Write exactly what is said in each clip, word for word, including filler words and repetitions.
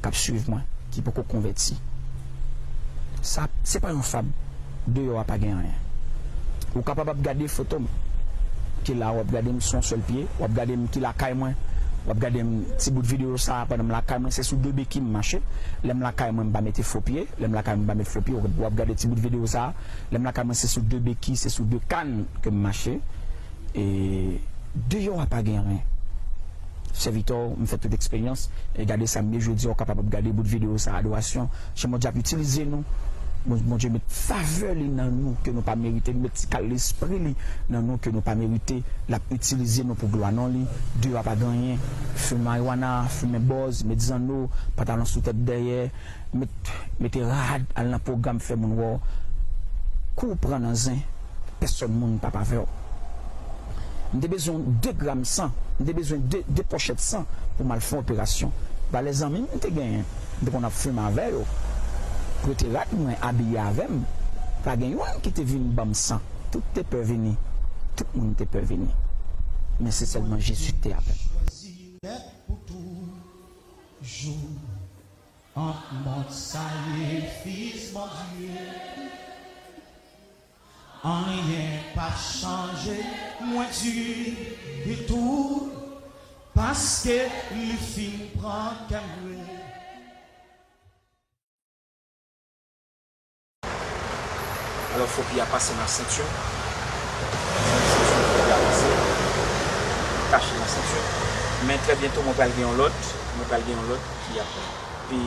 k ap swiv mwen, ki poko konvèti. Sa, se pa yon fab. Deyò a pa gen anyen. Ou kapab ap gade foto m, ki la, w ap gade m sou yon sèl pye, w ap gade m ki lakay mwen, w ap gade m ti bout videyo sa a pandan m lakay mwen, se sou de beki m mache. Lè m lakay mwen, m pa mete fo pye, lè m lakay mwen, m pa mete fo pye, w ap gade ti bout videyo sa a. Lè m lakay mwen, se sou de beki, se sou de kann ke m mache. E deyò a pa gen anyen. Sèvitè w, m fè tout eksperyans. E gade sa m ye jodi a, w kapab ap gade bout videyo sa, adorasyon. Jan Bondye ap itilize nou. Bon- Bondye met favè li nan nou ke nou pa merite, li met ti kal lespri li nan nou ke nou pa merite. L ap itilize nou pou glwa non li. Deyò a pa gen anyen. Fimen mariwana, fimen bòz, met zanno, pantalon sou tèt dèyè, met, mete rad, al nan pwogram, fè moun wè w. Kou w pran nan zen, pèsòn moun p ap avè w. M te bezwen de gram san, m te bezwen de, de pòchèt san pou m al fè yon operasyon. Valè zanmi m te genyen, m te konn ap fimen avè yo, prete rad mwen, abiye avè m. Pa gen youn ki te vin ban m san. Tout te pè vini. Tout moun te pè vini. Men se sèlman Jezi ki te avè m. Chwazi nèt pou toujou ant mond sa e fis Bondye. Anyen p ap chanje mwen ditou, paske li fin pran kè m vre. Alò, fo pye a pase nan senti m. Fo pye a pase. Kache nan senti m. Men trè byento, mwen pral gen yon lòt. Mwen pral gen yon lòt ki ap pi,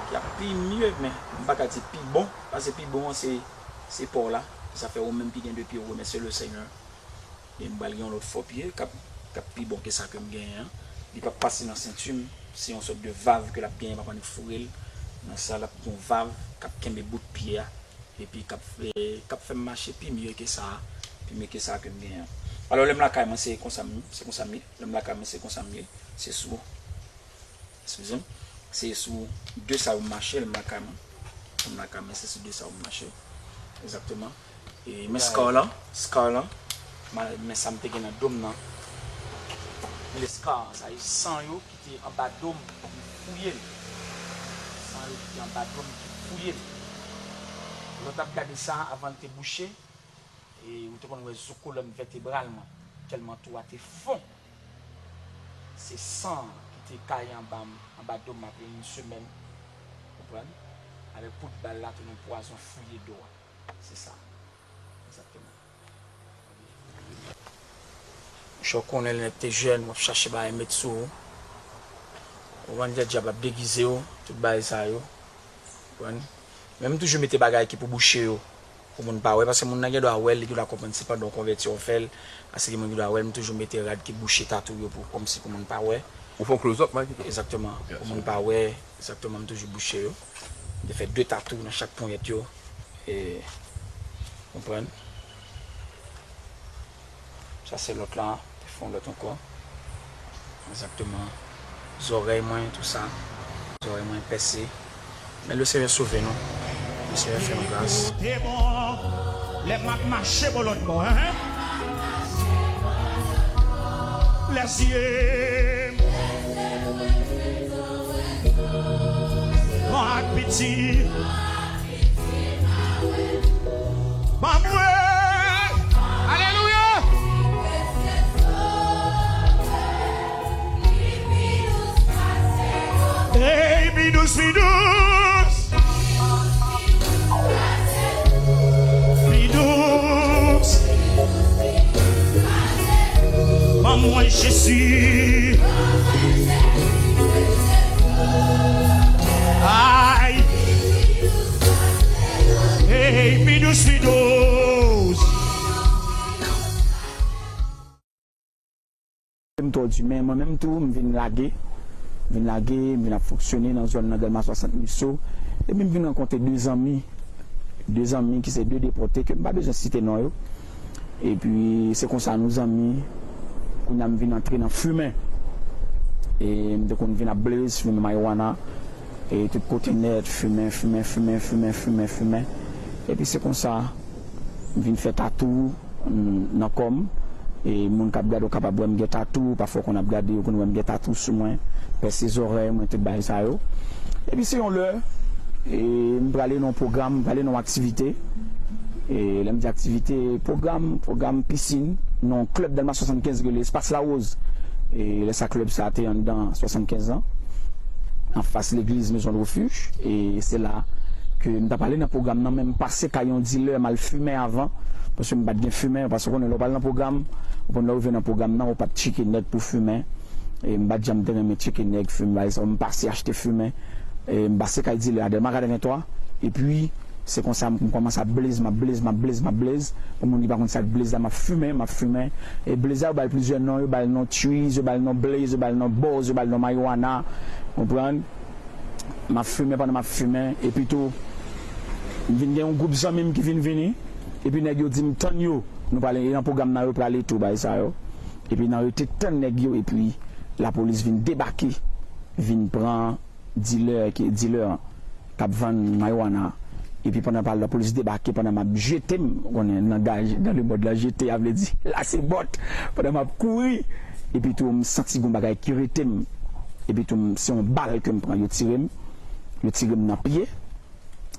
ki ap pi mye, men m pa ka di pi bon, paske pi bon an se, se pa w la. Sa fè ou menm ki gen de pye, ou remèsye le Senyè. E m pral gen yon lòt fo pye k ap, k ap pi bon ke sa ke m genyen an. Li p ap pase nan senti m. Se yon sòt de vav ke l ap genyen, m ap annik foure l nan sa, l ap gen yon vav k ap kenbe bout pye a, epi k ap, e, k ap fè m mache pi mye ke sa, pi mye ke sa ke m genyen an. Alò, lè m lakay mwen, se konsa m, se konsa m ye. Lè m lakay mwen, se konsa m ye. Se sou Eskize m. Se sou de sa yo m mache, lè m lakay mwen. Lè m lakay mwen, se sou de sa yo m mache. Egzakteman. E, men scar lan, scar lan, ma- men sa m te gen nan do m nan. Men le scar, sa e san yo ki te anba do m, m fouye l. San yo ki te anba do m, ki fouye l. Lè w t ap gade sa, avan l te bouche, e ou te konn wè zo kolòn vètebral mwen, tèlman tou a te fon. Se san ki te kaye anba m, anba do m apre yon semèn, konprann? Avèk poud bal la, te yon pwazon fouye do a. Se sa. Egzakteman. Monchè, w konnen lè nèg te jèn, w ap chache bagay met sou ou. Ou konprann, lè dyab ap degize w, tout bagay sa yo. Konprann? Men m toujou mete bagay ki pou bouche yo, pou moun pa wè, paske moun nan gen dwa wè l, li gen dwa konprann se pandan w konvèti w fè l, paske gen moun ki dwa wè l, m toujou mete rad ki bouche tatou yo pou, kòmsi pou moun pa wè. Ou fè yon close up, Mike? Egzakteman, pou moun pa wè, egzakteman, m toujou bouche yo. M te fè de tatou nan chak ponyèt yo. E, konprann? Sa se lòt la, te fè yon lòt ankò. Egzakteman. Zòrèy mwen, tou sa. Zòrèy mwen pèse. Men le Senyè sove nou. Le Senyè fè nou gras. Te bon, lè m ap mache bò lòt bò, hein? Lèzye m. Gran ak piti. Ban mwen. Alelouya. Hey, pi dous, pi dous. Pi dous. Ban mwen Jezi. Ay. Hey, pi dous, pi dous. M twò di, men mwen menm tou, m vin lage. M vin lage, m vin ap fonksyone nan zòn nan Dèlma swasant Niso. Epi m vin rankontre de zanmi, de zanmi ki se de depòte, ke m pa bezwen site non yo. Epi, se konsa nou zanmi, kounye a m vin antre nan fimen. E m te konn vin ap blaze, fimen marijuana. E tout kote nèt, fimen, fimen, fimen, fimen, fimen, fimen. Epi se konsa, m vin fè tatou, m, nan kò m. E moun k ap gade w kapab wè m gen tatou, pafwa w konn ap gade, yo konn wè m gen tatou sou mwen, pèse zòrèy mwen, tout bagay sa yo. Epi se yon lè, e m prale nan yon pwogram, m prale nan yon aktivite. E lè m di aktivite, pwogram, pwogram pisin, nan yon klèb Dèlma swasannkenz rele Espas Lawòz. E lè sa klèb sa te anndan swasannkenz an, anfas legliz Maison de Refuge. E se la ke m t ap prale nan pwogram nan, men m pase kay yon dilè, m al fimen avan, paske m pa t gen fimen, paske w konnen lè w pral nan pwogram, ou konn lè w rive nan pwogram nan, ou pa t tcheke nèg pou fimen. E m pa t janm te renmen tcheke nèg, fimen, bagay sa yo. M pase achte fimen. E m pase kay dilè a, Dèlma katrevenntwa. Epi, se konsa m, m kòmanse ap blaze, m ap blaze, m ap blaze, m ap blaze. Pou moun ki pa konn sa k blaze la, m ap fimen, m ap fimen. E blaze la, yo ba l plizyè non, yo ba l non Trees, yo ba l non Blaze, yo ba l non Buzz, yo ba l non Marijuana. Konprann? M ap fimen pandan m ap fimen. Epi tou, m vin gen yon gwoup zanmi m ki vin vini. Epi nèg yo di m, "Tann yo, nou prale, e nan pwogram nan yo prale tou, bagay sa yo." Epi n rete tann nèg yo, epi lapolis vin debake, vin pran dilè ki, dilè k ap vann marijuana. Epi pandan pa lapolis debake, pandan m ap jete m, ou konnen nan gaj, dans le monde la, jete a vle di lase bòt, pandan m ap kouri, epi tou m santi gon bagay ki rete m, epi tou m, se yon bal ke m pran, yo tire m, yo tire m nan pye.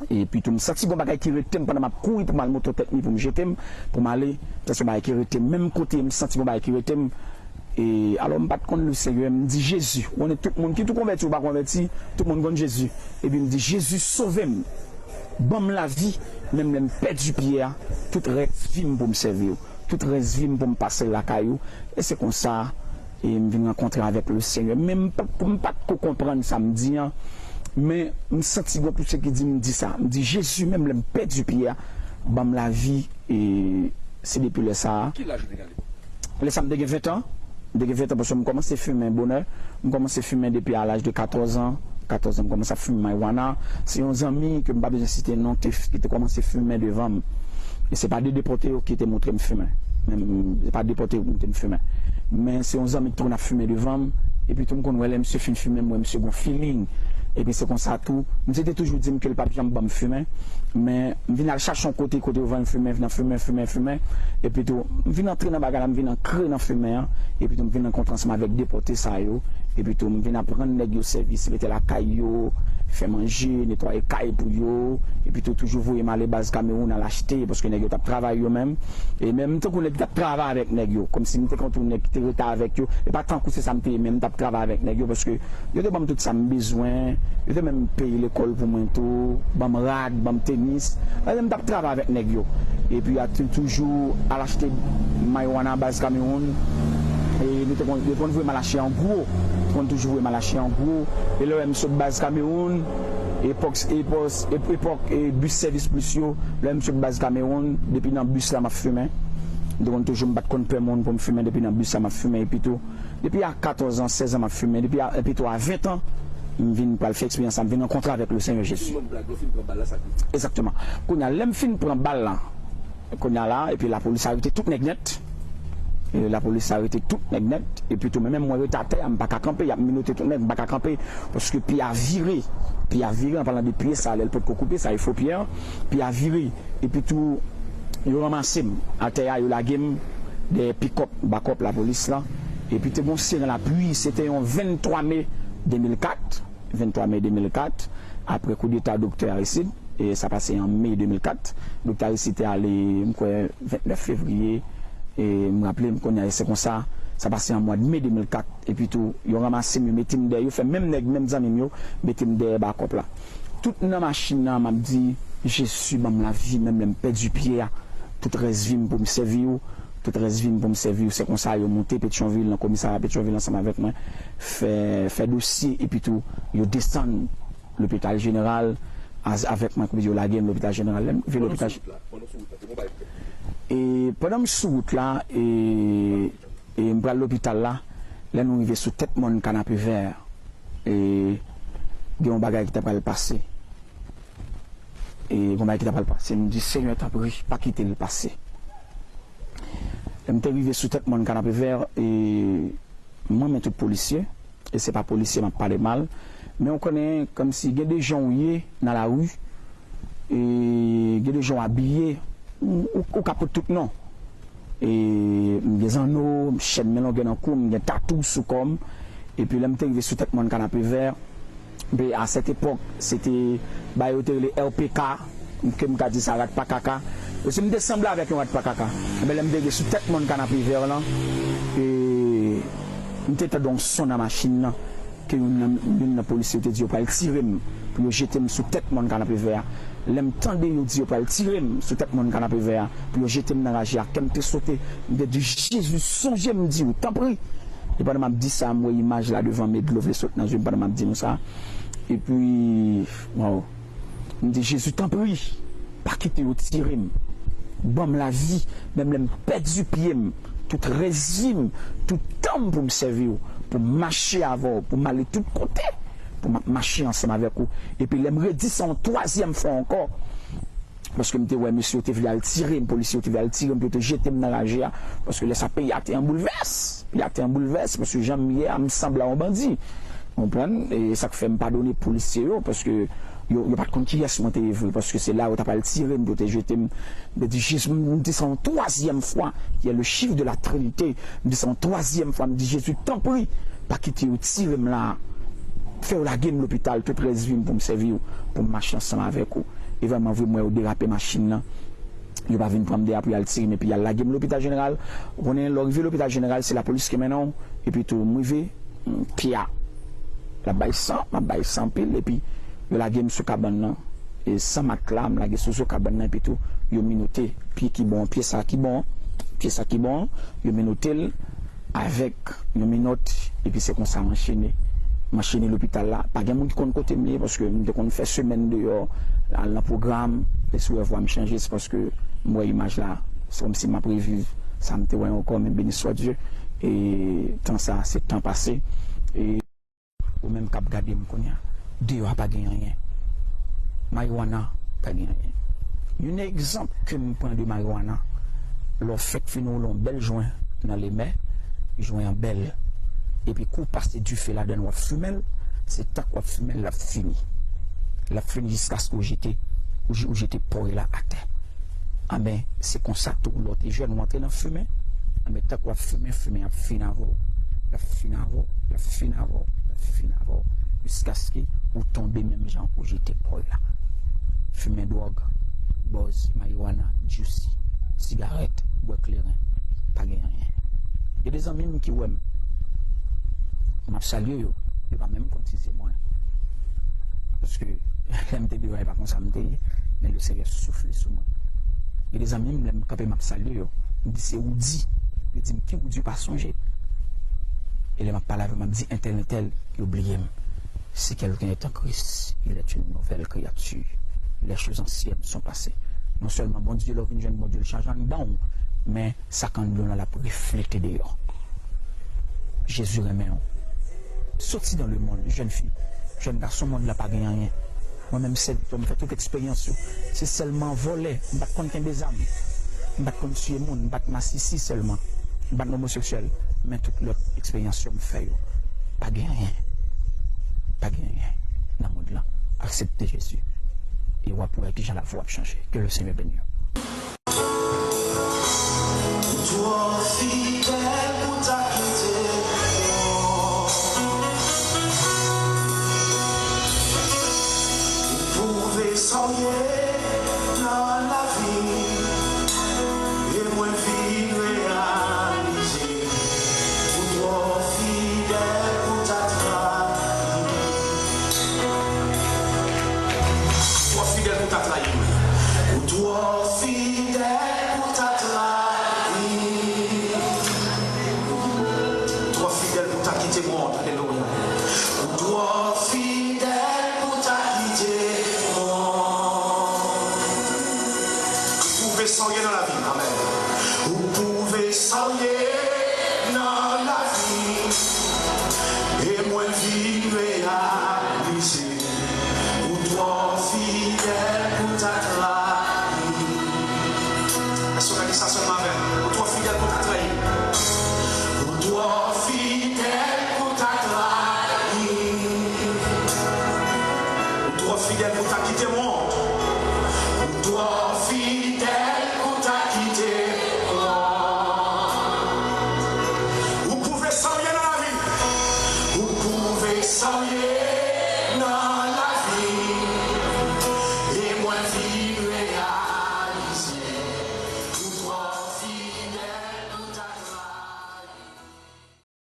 Epi tou m santi gon bagay ki rete m pandan m ap kouri pou m al monte yon tèt mi pou m jete m, pou m ale, m santi yon bagay ki rete m menm kote, m santi gon bagay ki rete m. E alò m pa t konn Lesenyè, m di, "Jezi." Ou konnen tout moun, ki tou konvèti ou pa konvèti, tout moun konn Jezi. Epi m di, "Jezi, sove m. Ban m lavi, menm lè m pèdi pye a, tout rès vi m pou m sèvi w. Tout rès vi m pou m pase l lakay ou." E se konsa, e m vin rankontre avèk Lesenyè. Men m pa, m pa t ko konprann sa m di an. Men m santi gon pouse ki di m di sa. M di, "Jezi, menm lè m pèdi pye a, ban m lavi." E se depi lè sa a. Ki laj ou te gen alepòk? Lè sa a m te gen ven tan. M te gen ven tan paske m kòmanse fimen bonè. M kòmanse fimen depi a laj de katòz an. Katòz an, m kòmanse ap fimen marijuana. Se yon zanmi ke m pa bezwen site non ki te, ki te kòmanse fimen devan m. E se pa de depòte yo ki te montre m fimen. Men m, se pa depòte yo ki montre m fimen. Men se yon zanmi ki te konn ap fimen devan m. Epi tou m konn wè lè misye fin fimen, m wè misye gon feeling. Epi se konsa tou, misye te toujou di m ke l p ap janm ban m fimen. Men m vin al chache yon kote, kote yo vann fimen, vin fimen, fimen, fimen. Epi tou, m vin antre nan bagay la, m vin ankre nan fimen an. Epi tou, m vin rankontre ansanm avèk depòte sa yo. Epi tou, m vin ap rann nèg yo sèvis, rete lakay yo, fè manje, netwaye kay pou yo. Epi tou, toujou voye m ale baz Kamewoun al achte, paske nèg yo t ap travay yo menm. E menm tankou nèg ki t ap travay avèk nèg yo, kòmsi m te konn tou nèg ki te rete avèk yo. E pa tankou se sa m te ye, men m t ap travay avèk nèg yo, paske yo te ban m tout sa m bezwen. Yo te menm peye lekòl pou mwen tou, ban m rad, ban m tenis. Sa vle di m t ap travay avèk nèg yo. Epi a tou, toujou al achte marijuana baz Kamewoun. E nou te konn, yo te konn voye m al achte an gwo. Yo te konn toujou voye m al achte an gwo. E lè w wè m sot baz Kamewoun, epòk, epòk, ep-, epòk, e, bis sèvis plis yo, lè m sot baz Kamewoun, depi nan bis la m ap fimen. M te konn toujou, m pa t konn pè moun pou m fimen, depi nan bis la m ap fimen, epi tou, depi a katòz an, sèz an m ap fimen, depi a, epi tou a ven tan, m vin pral fè eksperyans sa, m vin rankontre avèk Lesenyè Jezi. Egzakteman. Kounye a, lè m fin pran bal la, kounye a la, epi lapolis arete tout nèg nèt. E lapolis arete tout nèg nèt. Epi tou, men menm mwen rete atè a, m pa ka kanpe, y ap menote tout nèg, m pa ka kanpe. Paske pye a vire. Pye a vire, an palan de pye sa, lè l potko koupe, sa e fo pye an. Pye a vire. Epi tou, yo ranmase m atè a, yo lage m dèyè pikòp, bakòp lapolis la. Epi te gon seren lapli, se te yon venntwa me de mil kat, venntwa me de mil kat, apre koudeta doktè Aristide, e sa pase an me de mil kat. Doktè Aristide te ale, m kwè, ventnèf fevriye, e m raple m kounye a, e se konsa, sa pase an mwa de me de mil kat. Epi tou, yo ranmase m, yo mete m dèyè, yo fè menm nèg, menm zanmi m yo, mete m dèyè bakòp la. Tout nan machin nan, m ap di, "Jezi, ban m lavi, menm lè m pèdi pye a, tout rès vi m pou m sèvi w, tout rès vi m pou m sèvi w." Se konsa yo monte Petyonvil, nan komisarya Petyonvil ansanm avèk mwen, fè, fè dosye, epi tou, yo desann lopital jeneral, az-, avèk mwen, kote yo lage m lopital jeneral. Lè m rive lopital. E pandan m sou wout la, e, e m pral lopital la, lè nou rive sou tèt mòn Kanapevè, e gen yon bagay ki ta pral pase. E gon bagay ki ta pral pase, m di, "Senyè, tanpri, pa kite l pase." Lè m te rive sou tèt mòn Kanapevè, e m renmen tout polisye, e se pa polisye m ap pale mal, men ou konnen, kòmsi gen de jan ou ye nan lari, e gen de jan ou abiye, ou, ou, ou ka pot tout non. E m gen zanno, chèn men longè nan kou m, m gen tatou sou kò m. Epi lè m te rive sou tèt mòn Kanapevè, epi a sèt epòk, se te, bagay yo te rele R P K, ke m ka di sa, rat pa kaka. Paske m te sanble avèk yon rat pa kaka. Enben, lè m te rive sou tèt mòn Kanapevè lan, e, m te tande yon son nan machin nan, ke youn nan, youn nan polisye yo te di yo pral tire m, pou yo jete m sou tèt mòn Kanapevè a. Lè m tande yo di yo pral tire m sou tèt mòn Kanapevè a, pou yo jete m nan raje a, kè m te sote. M te di, "Jezi, sonje m," m di w, "tanpri." E pandan m ap di sa, m wè imaj la devan m, e dlo vle sot nan zye m pandan m ap di nou sa. Epi, waw. M di, "Jezi, tanpri, pa kite yo tire m. Ban m lavi, menm lè m pèdi pye m, tout rès vi m, tout tan m pou m sèvi w, pou m mache avè w, pou m ale tout kote, pou m ap mache ansanm avèk ou." Epi lè m redi sa yon twazyèm fwa ankò, paske m te wè mesye yo te vle al tire m, polisye yo te vle al tire m, pou yo te jete m nan raje a, paske lè sa peyi a te an boulvès. Peyi a te an boulvès, paske jan m ye a, m sanble a yon bandi. Ou konprann? E sa k fè m padone polisye yo, paske yo, yo pa t konn kiyès mwen te ye vre, paske se la yo t ap al tire m, pou yo te jete m. M te di, "Jezi," m di sa yon twazyèm fwa, qui est le chiffre de la Trinité. M di sa yon twazyèm fwa, m di, "Jezi, tanpri, pa kite yo tire m la. Fè yo lage m lopital, tout rès vi m pou m sèvi w, pou m mache ansanm avèk ou." E vrèman vre, m wè yo derape machin nan. Yo pa vin pran m deyò pou y al tire m, epi y al lage m lopital jeneral. Ou konnen, lè w rive lopital jeneral, se lapolis ki mennen w. Epi tou, m rive, m, pya. L ap bay san, m ap bay san anpil, epi yo lage m sou kabann nan. E san matla, m lage sou zo kabann nan, epi tou, yo minote pye ki bon, pye sa ki bon, pye sa ki bon, yo minote l avèk yon minòt, epi se konsa m anchene. M anchene lopital la. Pa gen moun ki konn kote m ye, paske m te konn fè semèn deyò, al nan pwogram, e si w wè vwa m chanje, se paske m wè imaj la, se kòmsi m ap reviv sa m te wè ankò, men beni swa Dye. E tan sa, se tan pase. E Ou menm k ap gade m kounye a, deyò a pa gen anyen. Marijuana pa gen anyen. Youn nan egzanp ke m pran de marijuana, lè w fèk fini woule yon bèl jwen nan lemè, jwen an bèl, epi kou w pase dife ladan l w ap fimen l, se tank w ap fimen l, l ap fini. L ap fini jiskaske w jete, ou je-, ou jete pòy la atè. Anben, se konsa tou, lè w te jèn, w antre nan fimen, anben, tank w ap fimen, fimen ap fin avè w. L ap fin avè w, l ap fin avè w, l ap fin avè w, jiskaske ou tonbe menm jan ou jete pòy la. Fimen dwòg, bòz, marijuana, juicy, sigarèt, bwè kleren, pa gen anyen. Gen de zanmi m ki wè m, m ap salye yo, yo pa menm konn si se mwen. Paske lè m te deyò a, e pa konsa m te ye, men Lesenyè soufle sou mwen. Gen de zanmi m, lè m kanpe, m ap salye yo, m di, "Se Woody." Yo di m, "Ki Woody?" Yo pa sonje. E lè m ap pale avè yo, m ap di, "Entèl, entèl," yo bliye m. Si quelqu'un est en Christ, il est une nouvelle créature. Les choses anciennes sont passées. Non sèlman Bondye, lè w vin jwenn Bondye, l chanje anndan w, men sa k anndan w lan, l ap reflete deyò. Jezi renmen w. Soti nan lemonn, jèn fi, jèn gason, mond la pa gen anyen. Mwen menm, sèt tan, m fè tout eksperyans yo. Se sèlman vòlè, m pa t konn kenbe zam. M pa t konn tiye moun, m pa t masisi sèlman. M pa t omoseksyèl. Men tout lòt eksperyans yo m fè yo, pa gen anyen. Pa gen anyen nan mond lan. Aksepte Jezi. E w ap wè kijan lavi w ap chanje. Que le Seigneur bénisse. Ou twò fidèl pou ta kite m. Ou pwouve sa w ye nan lavi m, e mwen vin reyalize ou twò fidèl pou ta trayi m. Ou twò fidèl pou ta trayi m. Ou twò fidèl pou ta trayi m. Ou twò fidèl pou ta kite mwen. Alelouya. Ou twò fidèl pou ta kite mwen. Ou pwouve sa w ye nan lavi m. Amèn. Ou pwouve sa w ye nan lavi m, e mwen vin reyalize ou twò fidèl pou ta trayi m. Èske w ka di sa sèlman avè m? Ou twò fidèl pou ta trayi m. Ou twò fidèl pou ta trayi m. Ou twò fidèl pou ta kite mwen.